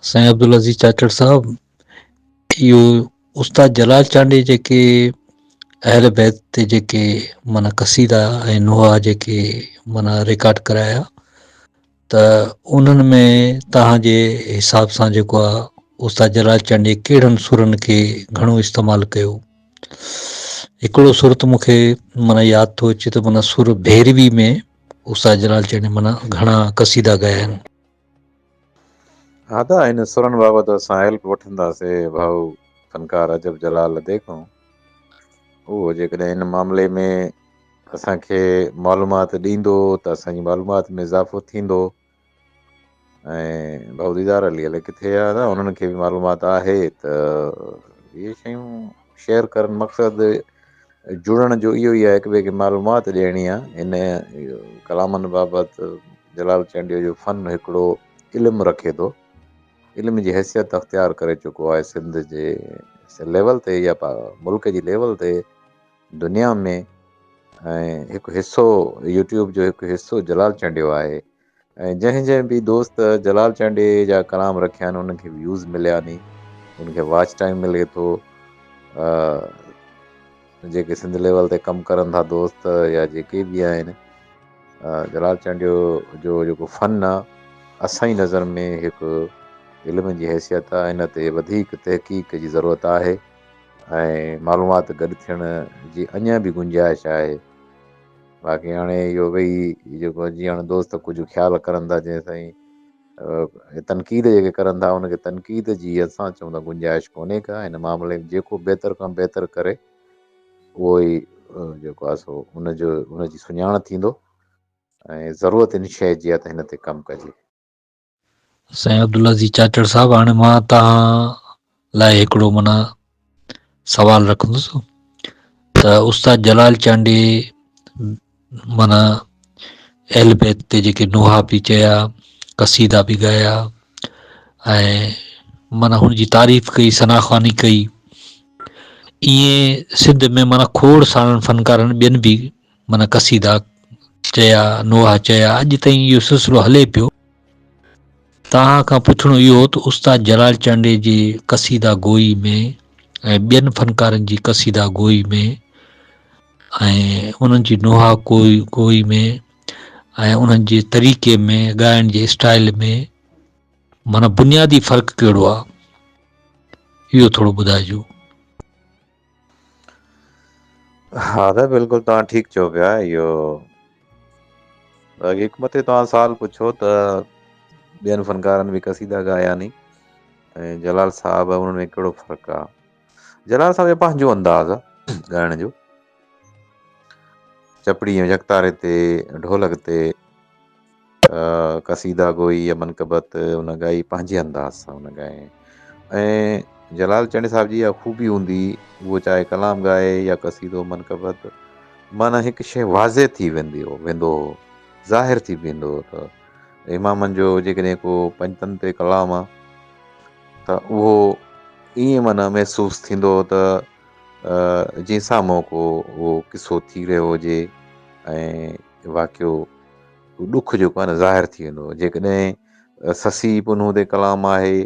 سائين عبدالعزيز چاچڙ صاحب اهو استاد جلال چانڊيي جيڪي اهل بيت تي جيڪي معنيٰ قصيدا ۽ نوحا جيڪي معنيٰ رڪارڊ ڪرايا ته انهن ۾ توهان جي حساب سان جيڪو آ استاد جلال چانڊيي ڪهڙن سرن کي گهڻو استعمال ڪيو؟ هڪڙو سر ته مون کي معنيٰ ياد ٿو اچي ته معنيٰ سر ڀيروي ۾ استاد جلال چانڊيي معنيٰ گهڻا قصيدا ڳايا آهن. ها ته ان سرن بابت اسان هيلپ وٺنداسي ڀائو فنڪار عجب جلال ادي کان اهو جيڪڏهن ان معاملي ۾ اسان کي معلومات ڏيندو ته اسان جي معلومات ۾ اضافو ٿيندو ۽ ڀائو ديدار علي الائي ڪٿي آ ته انهن کي به معلومات آهي ته اهي شيون شيئر ڪرڻ مقصد جڙڻ جو اهو ئي آهي هڪ ٻئي کي معلومات ڏيڻي آهي هن ڪلامن بابت جلال چانڊيو جو فن هڪڙو علم رکي ٿو علم جي حيثيت اختيار ڪري چڪو آهي سنڌ جي ليول تي يا ملڪ جي ليول تي دنيا ۾ ۽ هڪ حصو يوٽيوب جو هڪ حصو جلال چانڊيو آهي ۽ جنهن جنهن به دوست جلال چانڊيي جا ڪلام رکيا آهن انهن کي ويوز مليا ني انهن کي واچ ٽائيم ملي ٿو جيڪي سنڌ ليول تي ڪم ڪرن ٿا دوست يا جيڪي به آهن جلال چانڊيو جو جيڪو فن آ اسان جي نظر ۾ هڪ علم جي حيثيت آ ان تي وڌيڪ تحقيق جي ضرورت آهي ۽ معلومات گڏ ٿيڻ جي اڃا به گنجائش آهي باقي هاڻي اهو ويهي جيڪو جيئن هاڻي دوست ڪجهه خيال ڪرن ٿا جيئن سائين تنقيد جيڪي ڪرن ٿا ان کي تنقيد جي اسان چون ٿا گنجائش ڪونهي ڪا هن معاملي ۾ جيڪو بهتر کان بهتر ڪري اهو ئي جيڪو آهي سو ان جو ان جي سڃاڻ ٿيندو ۽ ضرورت ان شيء جي آهي ته هن تي ڪم ڪجي. سائين عبدالعزيز چاچڙ صاحب هاڻي مان توهان لاء هڪڙو معنيٰ سوال رکندس ته استاد جلال چانڊيي معنيٰ اهل بيت تي جيڪي نوحا پي چيا قصيدا به ڳايا ۽ معنيٰ هن جي تعريف ڪئي ثنا خواني ڪئي ائين سنڌ ۾ معنيٰ کوڙ سارن فنڪارن ٻين به معنيٰ قصيدا چيا، نوحا چيا، اڄ تائين اهو سلسلو هلي پيو. توهان کان پڇڻو اهو هو ته استاد جلال چانڊيي جي قصيده گوئي ۾ ۽ ٻين فنڪارن جي قصيده گوئي ۾ ۽ انهن جي نوحا گوئي ۾ ۽ انهن جي طريقي ۾ ڳائڻ جي اسٽائل ۾ معنيٰ بنيادي فرق ڪهڙو آهي؟ اهو ٿورو ٻڌائجو. ها ته بلڪل توهان ٺيڪ چئو پيا اهو باقي هڪ مٿي توهان سوال پڇو ته ٻين فنڪارن به قصيدا ڳايا ني ۽ جلال صاحب انهن ۾ ڪهڙو فرق آ جلال صاحب جو پنهنجو انداز آ ڳائڻ جو چپڙي ۽ يڪتاري تي ڍولڪ تي قصيده گوئي يا منقبت ان ڳائي پنهنجي انداز سان ان ڳائي ۽ جلال چنڙ صاحب جي اها خوبي هوندي اهو چاهي ڪلام ڳائي يا قصيدو منقبت معنيٰ هڪ شيء واضح ٿي ويندي هو ويندو هو ظاهر ٿي ويندو هو ته امامن جو جيڪڏهن ڪو پنجتن تي ڪلام آ ته اهو ائين معنيٰ محسوس ٿيندو هو ته جنهن سامهون ڪو اهو قصو ٿي رهيو هجي ۽ واقعو ڏک جيڪو آهي نه ظاهر ٿي ويندو هو. جيڪڏهن سسي پنهون تي ڪلام آهي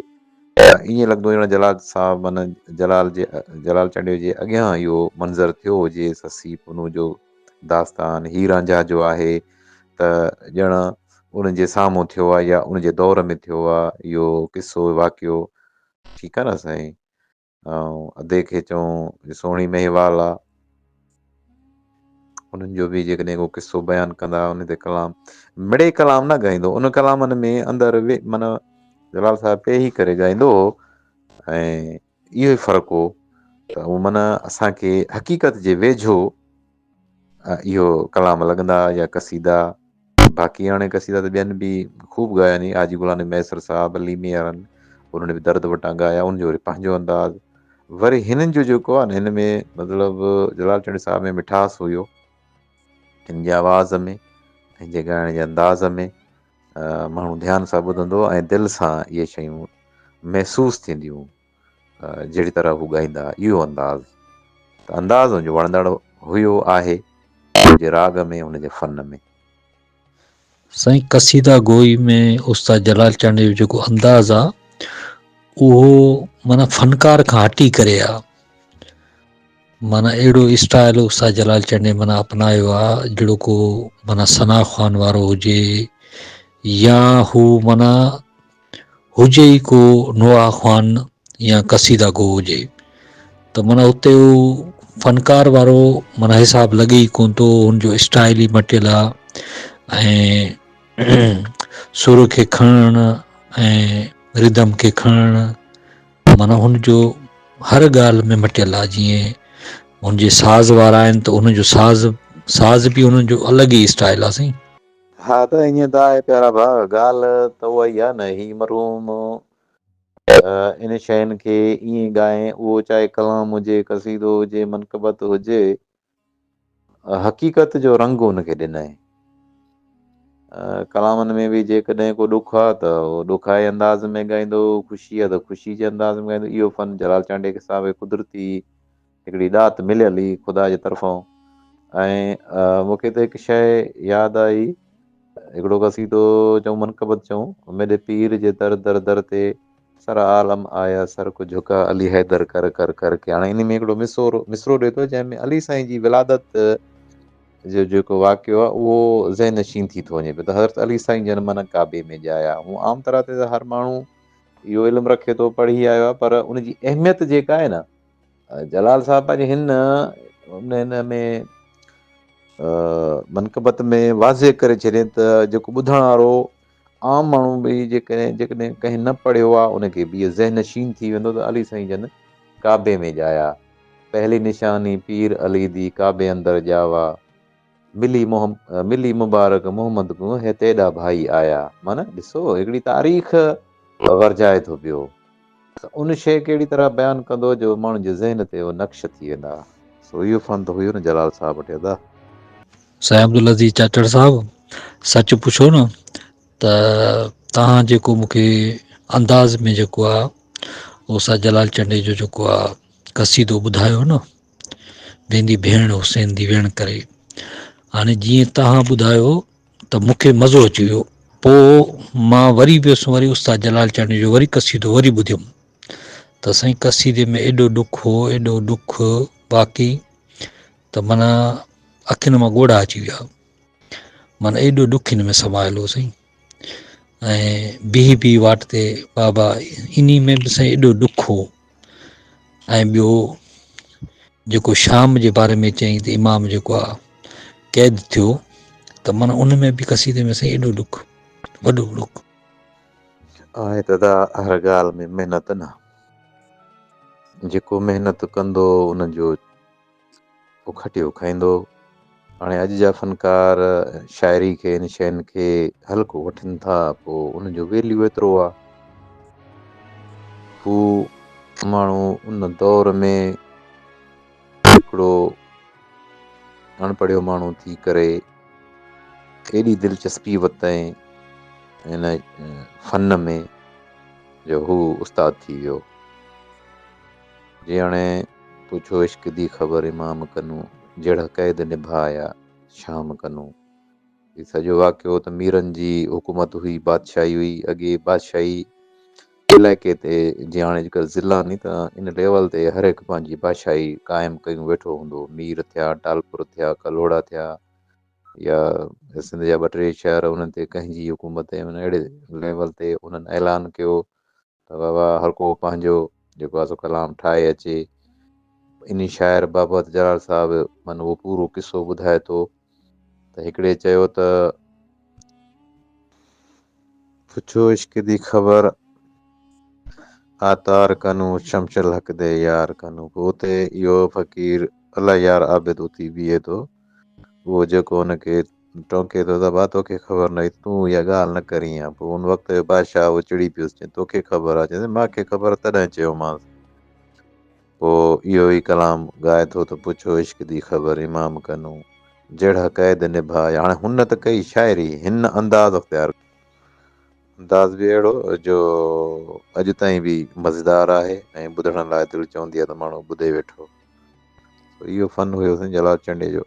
ته ائين لڳندو ڄڻ جلال صاحب معنيٰ جلال جي جلال چانڊيو جي اڳيان اهو منظر ٿيو هجي سسي پنهون جو داستان هي رانجها جو آهي ته ڄڻ ان جي سامهون ٿيو آهي يا ان جي دور ۾ ٿيو آهي اهو قصو واقعو ٺيڪ آهي نه سائين. ۽ ادي کي چئون سهڻي مهيوال آ انهن جو به جيڪڏهن ڪو قصو بيان ڪندا ان تي ڪلام مڙئي ڪلام نه ڳائيندو ان ڪلامن ۾ اندر معنيٰ جلال صاحب پيهي ڪري ڳائيندو هو ۽ اهو ئي فرق هو ته هو معنيٰ اسانکي حقيقت جي ويجهو اهو ڪلام لڳندا يا قصيدا باقي هاڻي قصيدا ته ٻين به خوب ڳايا ني حاجي غلام نبي مهيسر صاحب ليمي وارن انهن به درد وٽان ڳايا ان جو وري پنهنجو انداز وري هنن جو جيڪو آهي نه هن ۾ مطلب جلال چنڙي صاحب ۾ مٺاس هيو هن جي آواز ۾ هن جي ڳائڻ جي انداز ۾ ماڻهو ڌيان سان ٻڌندو ۽ دل سان اهي شيون محسوس ٿينديون جهڙي طرح هو ڳائيندا اهو انداز ته انداز هن جو وڻندڙ هيو آهي هن جي راڳ ۾ هن جي فن ۾. سائين قصيده گوئي ۾ استاد جلال چانڊيو جو جيڪو انداز آ. اهو معنيٰ فنڪار کان هٽي ڪري آ. معنيٰ اهڙو اسٽائل استاد جلال چنڊي معنيٰ اپنايو آ جهڙو ڪو معنيٰ ثنا خوان وارو هجي يا هو معنيٰ هجي ئي ڪو نوحا خوان يا قصيده گو هجي ته معنيٰ اتي هو فنڪار وارو معنيٰ حساب لڳي ئي ڪونه ٿو هن جو اسٽائل ئي مٽيل آ ۽ سر کي کڻڻ ۽ ردم کي کڻڻ معنيٰ هن جو هر ڳالهه ۾ مٽيل آ جيئن هن جي ساز وارا آهن ته هن جو ساز ساز به هن جو الڳ ئي اسٽائل آ سائين. ها ته ائين ته آهي پيارا ڀاء ڳالهه ته اها ئي آ نه هي مرحوم ان شين کي ائين ڳائين اهو چاهي ڪلام هجي قصيدو هجي منقبت هجي حقيقت جو رنگ ان کي ڏنائين. ڪلامن ۾ به جيڪڏهن ڪو ڏک آ ته اهو ڏکائي انداز ۾ ڳائيندو، خوشي آ ته خوشي جي انداز ۾ ڳائيندو. اهو فن جلال چانڊيي کي صاحب کي قدرتي هڪڙي ڏات مليل هئي خدا جي طرفان. ۽ مون کي ته هڪ شيء ياد آئي، هڪڙو قصيدو چئون منقبت چئون، ميڏي پير جي در در در تي سر عالم آيا سر ڪو جهڪا علي حيدر ڪر ڪر ڪر ڪي هاڻي انهي ۾ هڪڙو مصرو مصرو ڏئي ٿو جنهن ۾ علي سائين جي ولادت جو جيڪو واقعو آهي اهو ذهن نشين ٿي ٿو وڃي پيو ته حضرت علي سائين جن معنيٰ ڪعبي ۾ ڄايا هو عام طرح تي ته هر ماڻهو اهو علم رکي ٿو پڙهي آيو آهي پر ان جي اهميت جيڪا آهي نه جلال صاحب پنهنجي هن هن ۾ منقبت ۾ واضح ڪري ڇڏي ته جيڪو ٻڌڻ وارو عام ماڻهو به جيڪڏهن جيڪڏهن ڪنهن نه پڙهيو آ ان کي به اهو ذهن نشين ٿي ويندو ته علي سائين جن ڪعبي ۾ ڄايا پهلي نشاني پير علي the ڪعبي اندر ڄاوا ملي ملي مبارڪ محمد ڪون هي تيڏا ڀائي آيا معنيٰ ڏسو هڪڙي تاريخ ورجائي ٿو پيو ته ان شيء کي اهڙي طرح بيان ڪندو جو ماڻهن جي ذهن تي اهو نقش ٿي ويندا. سو اهو فن ته هيو نه جلال صاحب وٽ ادا. سائين عبدالعزيز چاچڙ صاحب سچ پڇو نه ته توهان جيڪو مون کي انداز ۾ جيڪو آ اهو سا جلال چنڊي جو جيڪو آ قصيدو ٻڌايو نه ويندي ڀيڻ حسين the ويڻ ڪري هاڻي جيئن توهان ٻڌايو ته مون کي مزو اچي ويو. پوء مان وري ويس وري استاد جلال چانڊيو جو وري قصيدو وري ٻڌيم ته سائين قصيدي ۾ ايڏو ڏک هو ايڏو ڏک واقعي ته معنيٰ اکين مان ڳوڙها اچي ويا معنيٰ ايڏو ڏک هن ۾ سمايل هو سائين ۽ بيهي بيهي واٽ تي بابا انهي ۾ به سائين ايڏو ڏک هو ۽ ٻيو جيڪو شام جي باري ۾ چيائين ته امام جيڪو آ قيد ٿيو ته معنيٰ ان ۾ به قصيدي ۾ سائين ايڏو ڏک وڏو ڏک. آهي ته ادا هر ڳالهه ۾ محنت نه جيڪو محنت ڪندو ان جو اهو کٽيو کائيندو. هاڻي اڄ جا فنڪار شاعري کي ان شين کي هلڪو وٺن ٿا پوء ان جو ويليو ايترو آ. هو ماڻهو ان دور ۾ هڪڙو اڻ پڙهيو ماڻهو ٿي ڪري ايڏي دلچسپي ورتائين ان فن ۾ جو هو استاد ٿي ويو. جي هاڻي پڇو عشق the خبر امام ڪنون، جهڙا قيد نڀايا شام ڪنون. هي سڄو واقعو ته ميرن جي حڪومت هئي، بادشاهي هئي، اڳي بادشاهي علائقي تي جيئن هاڻي اڄڪلهه ضلع ني ته ان ليول تي هر هڪ پنهنجي بادشاهي قائم ڪيون ويٺو هوندو هو. مير ٿيا، ٽالپر ٿيا، ڪلهوڙا ٿيا يا سنڌ جا ٻه ٽي شهر انهن تي ڪنهن جي حڪومت اهڙي ليول تي انهن اعلان ڪيو ته بابا هر ڪو پنهنجو جيڪو آهي سو ڪلام ٺاهي اچي. انهي شاعر بابت جلال صاحب من اهو پورو قصو ٻڌائي ٿو ته هڪڙي چيو ته. پڇو عشق the خبر آتار ڪنون شمش الحق the يار ڪنون پوء اتي اهو فقير الله يار عابد اٿي بيهي ٿو اهو جيڪو هن کي ٽونڪي ٿو ته ڀاء توکي خبر ناهي تون اها ڳالهه نه ڪرين ها. پوء ان وقت جو بادشاهه اهو چڙي پيس چيائين توکي خبر آهي؟ چيائين مان کي خبر تڏهن چيومانس. پوء اهو ئي ڪلام ڳائي ٿو ته پڇو عشق the خبر امام ڪنون جهڙا قيد نڀايا. هاڻي هن ته ڪئي شاعري هن انداز اختيار ڪيو. انداز به اهڙو جو اڄ تائين به مزيدار آهي ۽ ٻڌڻ لاء دل چوندي آهي ته ماڻهو ٻڌي ويٺو. سو اهو فن هيو سائين جلال چنڊي جو.